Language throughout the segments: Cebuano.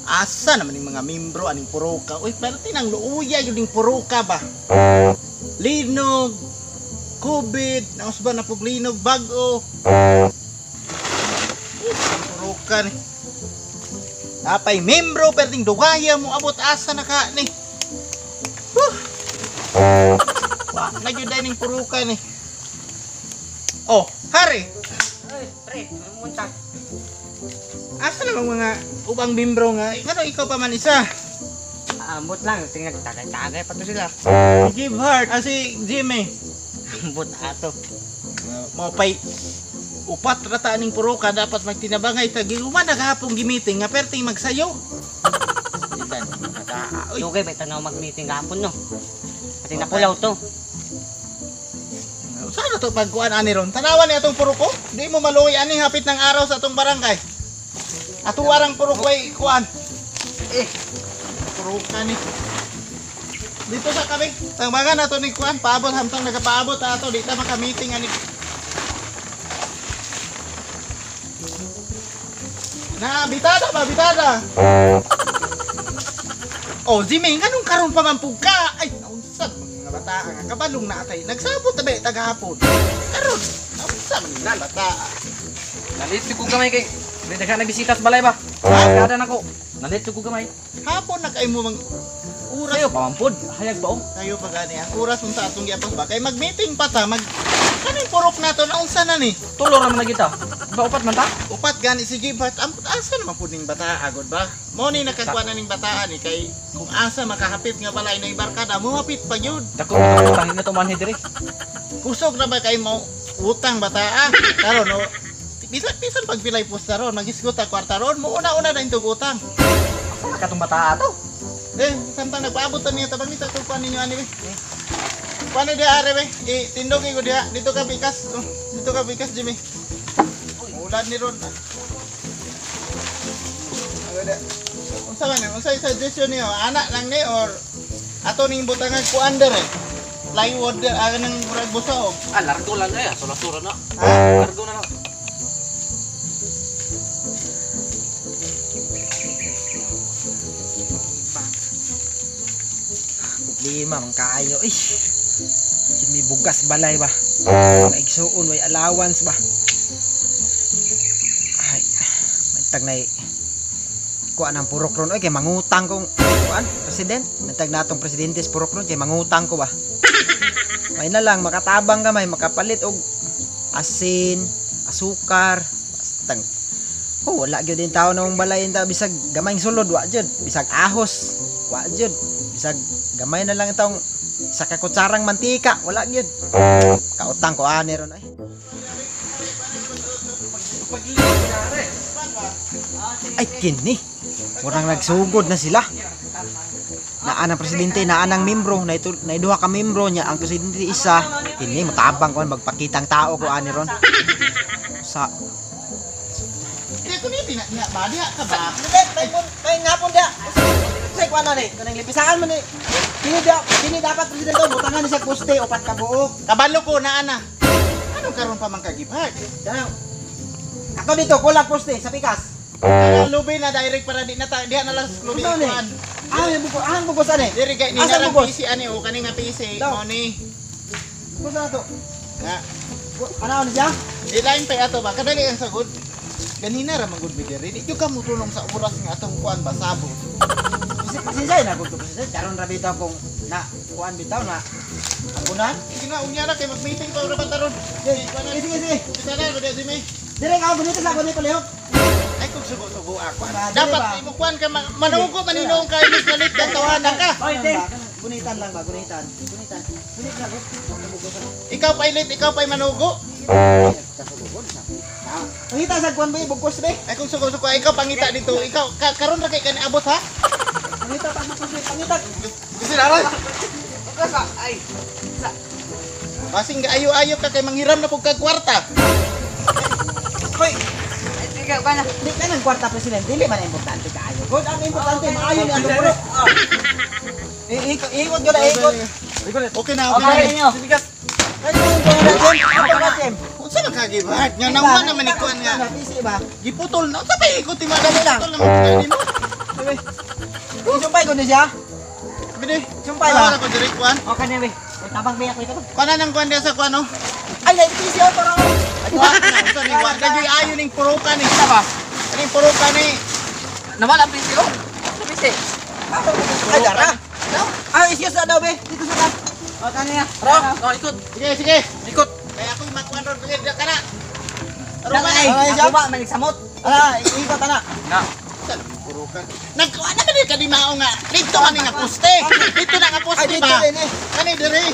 Asa naman yung mga membro aning puroka? Uy, pero tinang luuya yun yung puroka ba? Linog, COVID, naos ba na puglinog, bago. Uy, puroka ni. Napay membro, pero ting dugaya mo abot asa na ka ni. Huh. Wa na gyud ning puroka ni. Oh, Hari. Ay, pre, munta. Asa naman mga ubang membro nga? Ngano ikaw pa man isa? Ambot lang, tingnan tagay-tagay pa to sila. Give heart, si Jimmy. Ambot ato. Mo pay upat rata aning puroka dapat magtinabangay ta giuman naghapong gimiting nga perting magsayo. Itan, uy. Dugay ba tanaw mag-meeting gapon no? Pati napulaw to. Saan na to pagkuan ani ron? Tanawan ni atong puroko. Di mo maluoy ani hapit ng araw sa atong barangay. Ato warang puroko ay kuan. Eh, Puroka ni. Dito sa kami. Tangbangan nato ni kuan paabot hamtang nagapaabot ato di ta maka-meeting ani. Na bitada ba bitada? Oh, Jimmy, nganong karon pa man pug ka? Ay, naunsa man mga bata nga kabalong na atay. Nagsabot ta ba tagahapon. Karon, naunsa man mga bata. Nalit ko gamay kay di daghan nagbisita sa balay ba? Ha? Kada nako. Nalit ko gamay. Hapon na kay mo mang oras Sayo pa man pod. Hayag ba oh? kayo pa gani ang oras unta atong giapos ba kay mag-meeting pa ta mag kaning purok nato naunsa na ni? Tulo ra man na kita. Ba upat man ta? Upat gani si Gibart, ambot asa naman pud ning bata agod ba? Mo ni nakakuha na ning bataan ni kay kung asa makahapit nga balay na barkada mo hapit pa gyud. Dako mo utang na to manhi diri. Kusog na ba kay mo utang bataa? Karon no, bisan bisan pag pilay posta ron, magisgot ang kwarta ron, mo una-una na intog utang. Asa na katong bataa to? Eh, samtang nagpaabot ta niya tabang nita kuan ninyo ani be. Kuan ni diha are be. I tindog ko diha. Dito ka bikas. Oh, dito ka bikas Jimmy. Ulan ni ron. Agad. Unsa man ni? Unsa suggestion niyo? Anak lang ni or ato ning butangan kuan dere? Plywood der aga nang murag busa og. Ah, largo lang ay, sura-sura na. Ha? Largo na lang. Problema man kaayo eh. May bugas balay ba. Maigsuon way allowance ba. Ay, mantag nay kuan ang purok ron oy kay mangutang kong kuan president. Mantag natong presidente sa purok ron kay mangutang ko ba. May na lang makatabang gamay makapalit og asin, asukar, bastang oh, wala gyud din tao nang balay ta bisag gamayng sulod wa jud, bisag ahos wa jud, bisag gamay na lang itong sa kakutsarang mantika, wala gyud. Kautang ko ani ron ay. Ay kini. Murang nagsugod na sila. Naa ng presidente, naa ng membro, na ito, na duha ka membro niya, ang presidente isa. Kini motabang ko magpakitang tao ko ani ron. Sa Di ko ni tina niya ba diha ka ba? Kay ngapon dia. Say kuan na ni, kanang lipisaan man ni. Kini da, kini dapat presidente butangan ni sa poste upat ka buok. Kabalo ko na ana. Anong karon pa man kagibart? Dahil ato dito kulang poste sa pikas. Kanang lubi na direct para di na ta diha na lang sa lubi Unsa ni? kuan. Ah, yung bukos, ah, ang bukos ani. Diri kay ni Asa narang bugos? PC ani o kani nga PC Daw. mo ni. Bukos na to. Nga. Ano ni siya? Di lain pa ato ba kadali ang sagot. Ganina ra man gud mi diri. Di jud ka motulong sa oras nga atong kuan ba sabot. Pasensya na gud to presidente. Karon ra bitaw kung na kuan bitaw na ambunan. Sige na unya ra kay mag-meeting pa ra ba taron. Sige, sige, sige. Kita na ba di may. Dire ka bonito sa bonito lihok. Ay kung sugo-sugo ako. Ba, dili Dapat ba? imo kuan ka manugo maninong kay Miss Lalit kang tawanan ka. Oy, te. Gunitan lang ba, gunitan. Gunitan. Gunit lang. Ikaw pa ilit, ikaw pa manugo. Pangita sa kuan ba, bugkos ba? Ay kung sugo-sugo ikaw pangita dito. Ikaw karon ra kay kani abot ha. Pangita pa bugkos ba, pangita. Kasi naray. Bukas ba? Ay. Basing gaayo-ayo ka kay manghiram na pug kag kwarta. Hoy, Ay, sige, ba na. di ka ng kwarta presidente, dili man importante kaayo. Good, ang importante maayo ni atong purok. Ikot, ikot gyud ikot. Okay na, okay Okay na. ninyo. Bigas. Ay, yung kuan na Jem. Unsa man kagibart nga nauna naman ni kuan nga. Busy ba? Giputol na. Unsa pa ikot ti madam Dali lang. putol naman kay nimo. Sumpay ko ni siya. Bini. Sumpay ba? Wala ko diri kuan. O kani be. Tabang be ako ito. Kuan nang kuan diya sa kuan no. Ay, lain siya para. Kuan na unsa ni wa dagay ayo ning purokan ni. Ba? Ning purokan ni. Nawala ang PC oh. Sa PC. Ay, dara. Ah, excuse na daw be. Dito sa ta. O kani ya. Ra, oh, ikot. Sige, sige. Ikot. Kaya ako'y makuan ron sige diya ka na. Aron Ay, ka na. ako ba maligsamot? Ala, ikot ana. Na. Sa purokan. Nagkuan na ba ka di mao nga. Dito kani nga poste. Dito na nga Ay, poste dito ba. rin eh. Kani diri.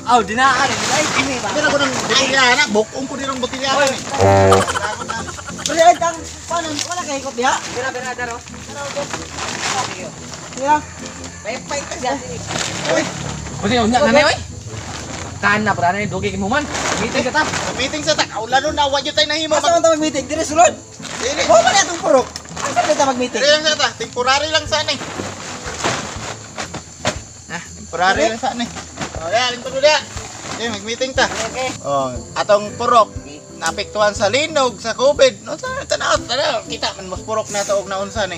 Aw, dinaan eh. Ay, kini ba? Dira ko ng botilya na, bukong ko dirong botilya ni. President, ang paano wala kay ikot diha? Bira bira daro. Diha. Pay ta siya. Buti unya na oy. Taan na para na dugi kay mo man. Meeting ka ta. Meeting sa ta, kaulano na wa gyud tay nahimo. Asa man ta mag-meeting? Dire sulod. Dili. Mo man atong purok. Asa man ta mag-meeting? Dili lang sa ta, temporary lang sana eh. Ah, temporary lang sana eh. Oh, ya, lingkod ulit. Okay, mag-meeting ta. Okay. Oh, atong purok naapektuhan sa linog, sa COVID. No, sa tanaw, tanaw, kita man mas purok na to og naunsa ni.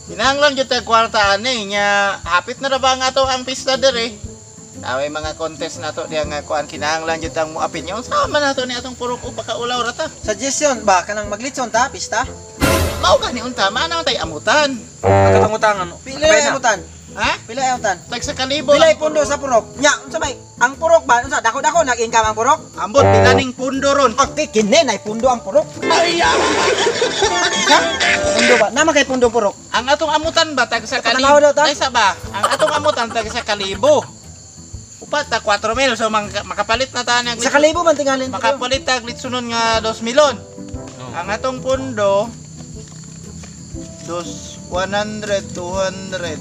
Kinahanglan gyud tag kwarta ani nya hapit na ra ba nga ato ang pista diri. Naway mga contest na to diya nga kuan kinahanglan gyud tang moapin nya. Unsa man nato ni atong purok o pakaulaw ra ta. Suggestion ba kanang maglitson ta pista? Mao gani unta man tay amutan. Pagkatangutangan. Pila ay amutan? Ha? Pila ay amutan? Tag sa kalibo. Pila ay pundo sa purok? Nya, unsa may ang purok ba? Unsa dako-dako nag-income ang purok? Ambot pila ning pundo ron. Okay, kini nay pundo ang purok. Ay, ah. Ha? Pundo ba? Nama kay pundo purok. Ang atong amutan ba tag sa kalibo? Patanaw daw ta? Ay sa ba? Ang atong amutan tag sa kalibo. Upat ta 4 mil so makapalit na ta ng Sa kalibo man tingalin. makapalit ta litsunon nga 2 milon. Ang atong pundo dos 100 200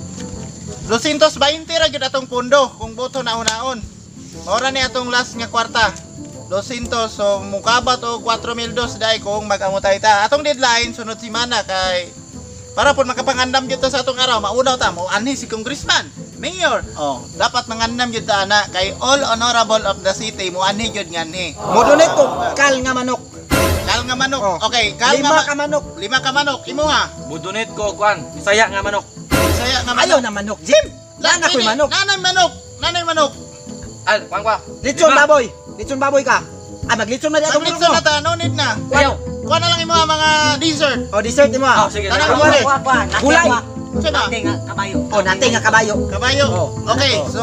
220 ra gyud atong pundo kung boto na unaon. Mora ni atong last nga kwarta. 200 so mukabat og 4,002 dai kung mag-amutay ta. Atong deadline sunod semana kay para pud makapangandam gyud ta sa atong araw, maunaw ta mo anhi si congressman, mayor. Oh, dapat mangandam gyud ta ana kay all honorable of the city mo anhi gyud nganhi. Mo donate ko kal nga manok. Kal nga manok. Oh. Okay, kal Lima nga ka manok. lima ka manok imo ha. Budonate ko kuan. Bisaya nga manok. Bisaya nga manok. Ayo na manok, Jim. Nana ko'y manok. Nanay manok. Nanay manok. Al, kuan kwa. Litson Lima. baboy. Litson baboy ka. Ah, maglitson na di atong purok. Maglitson no? na ta, no need na. Ayaw. Kuha na lang imo ang mga dessert. Oh, dessert mo. Ah, sige. Tanang Tanang Gulay. Kuha kuha. Nate, Gulay. kuha. Unsa ba? Nate nga kabayo. Oh, nate nga kabayo. Kabayo. Oh. Okay, Oh. so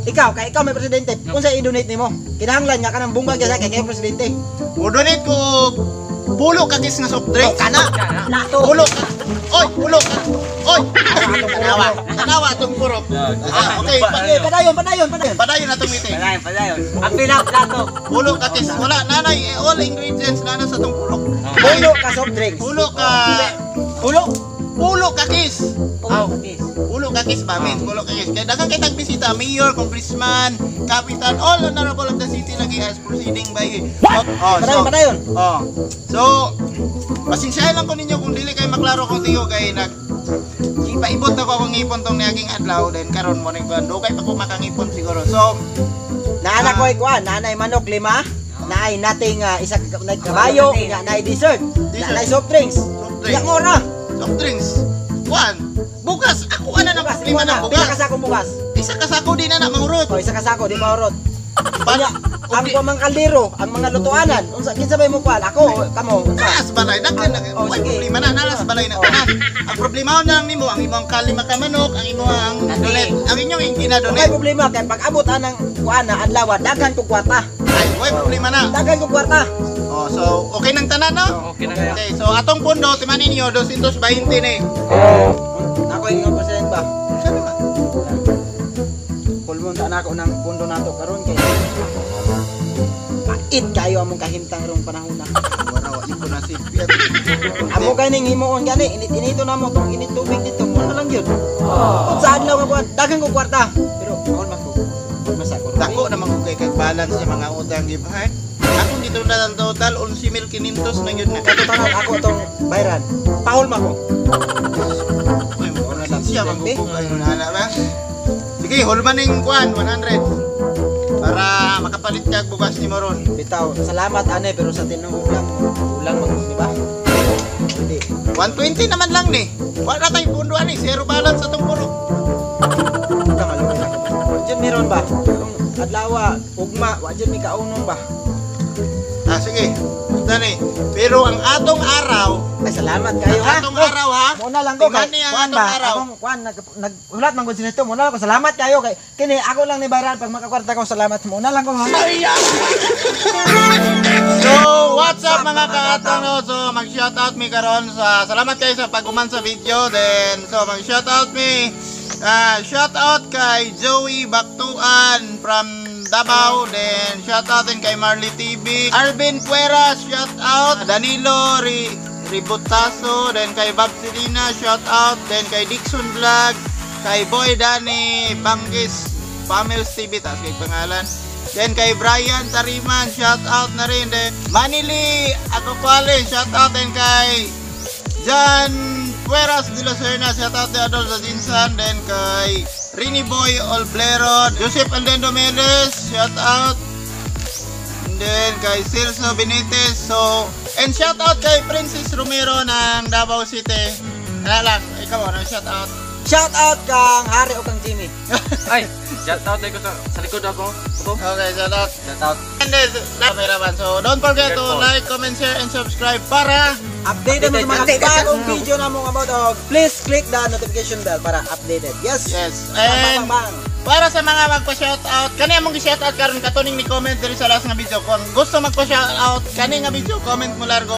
Ikaw, kay ikaw may presidente. Unsa i-donate nimo? Kinahanglan nga kanang bunga gyud kay kayo presidente. mo-donate ko og pulo ka kis nga soft drink. Oh, kana. Plato. Pulo ka. Oy, pulo ka. Oy. Tanawa. Tanawa atong purok. Ah, okay. Sige, padayon, padayon, padayon. Padayon atong meeting. Padayon, padayon. Ang pila plato. Pulo ka kis. Wala nanay eh, all ingredients nana sa atong purok. Pulo ka soft drinks. Pulo ka. Pulo. Pulo ka kis. Pulo kis. Pulo ka kis ba, men? Pulo ka kis. Kaya daghang kitang bisita, mayor, congressman, kapitan, all honorable of the city lagi as proceeding by. What? Oh, Padayon, padayon. Oh. So, pasensyahan lang ko ninyo kung dili kayo maklaro kung tiyo kay nag ipaibot ako akong ngipon tong niaging adlaw then karon mo ning kuan dugay pa ko makangipon siguro. So, Naana ko ay kuan, naanay manok lima, naay nating isa ka na kabayo, Nating. nga naay dessert, Dessert. naay soft drinks. Soft drinks. Yang ora. Soft drinks. Kuan, bugas ako ana ng Bugas, problema imo ng na. Pila bugas. ka sakong bugas? Isa ka sako di na na mangurot. O isa ka sako di maurot. Pa- Unya, ang Okay. mga kaldero, ang mga lutuanan, unsa kinsa bay mo kuan? Ako, kamo, unsa? Naas balay daghan na. Oh, Way sige. problema na nalas balay na Oh. tanan. Ang problema na lang nimo ang imong kalima ka manok, ang imong ang Nati. donate, ang inyong Way ginadonate. problema kay pag abot anang kuan na adlaw, daghan kog kwarta. Ay, way problema na. Daghan kog kwarta. Oh, so okay nang tanan no? Okay na kaya. Okay, so atong pundo timanin niyo 220 ni. Ako ingon president ba? Siya naman. Pulmon ta nako ng pundo nato karon kay pait kayo among kahimtang rong panahon na. Wala wa ipon na si Piat. Amo kay ning himuon gani, init-inito na mo tong init tubig dito, mo na lang yun. Kung sa adlaw nga buwan, daghan kog kwarta. Pero kaon man ko. Kaon man sa ko. Dako naman ko kay kag balance sa mga utang gibhay. Akong dito na ang total 11,500 na yun na. Katotohanan ako tong bayran. Pahol man ko. Uy, siya magugug ay nana ba? Sige, hulman ning kuan 100 para makapalit ka og bugas ni Moron. Bitaw, salamat ane pero sa tinuod lang, kulang man di ba? Hindi. 120 naman lang ni. Wala tayong pundo ani, zero balance atong purok. Kamaluoy lang. Wa jud meron ba? Kung adlaw, ugma, wa jud mi kaunon ba? Ah, sige. Dani. Pero ang atong araw, Ay, salamat kayo ang ha. atong araw ha. Muna lang ko kay Tingnan niya ang kuan atong ba? araw. Akong kuan nag naghulat man gud sinito. Muna lang ko, salamat kayo kay kini ako lang ni bayaran pag makakwarta ko, salamat. Muna lang ko ha. So, what's up, mga kaatong, no? So, mag-shoutout mi karon sa salamat kayo sa pag-uman sa video. Then, so mag-shoutout mi. Ah, shoutout kay Joey Baktuan from Davao. Then, shoutout din kay Marley TV. Arvin Cueras, shoutout. Danilo Ributaso. Then, kay Bob Selina, shoutout. Then, kay Dixon Vlog. Kay Boy Danny Bangis Pamels TV, taas kay pangalan. Then kay Brian Tariman, shout out na rin. Then Manili Akokwale, shout out din kay John Pueras de la Serna, shout out din Adol Zadinsan. Then kay Rini Boy Olblero, Joseph Aldendo Melez, shout out. And then kay Celso Benitez. So, and shout out kay Princess Romero ng Davao City. Ano lang, ikaw, ano shout out? Shout out kang Hari o kang Jimmy. Ay, shout out ko sa likod ako. Ito. Okay, shout out. Shout out. And then, cameraman. So, don't forget to Careful. Like, comment, share, and subscribe para Updated mo sa mga Updated. bagong video na mong about og please click the notification bell para updated. Yes. Yes. Bang, bang, And bang, bang. Para sa mga magpa-shoutout, kani among gi-shoutout karon katuning ni comment diri sa last nga video. Kung gusto magpa-shoutout kani nga video, comment mo largo.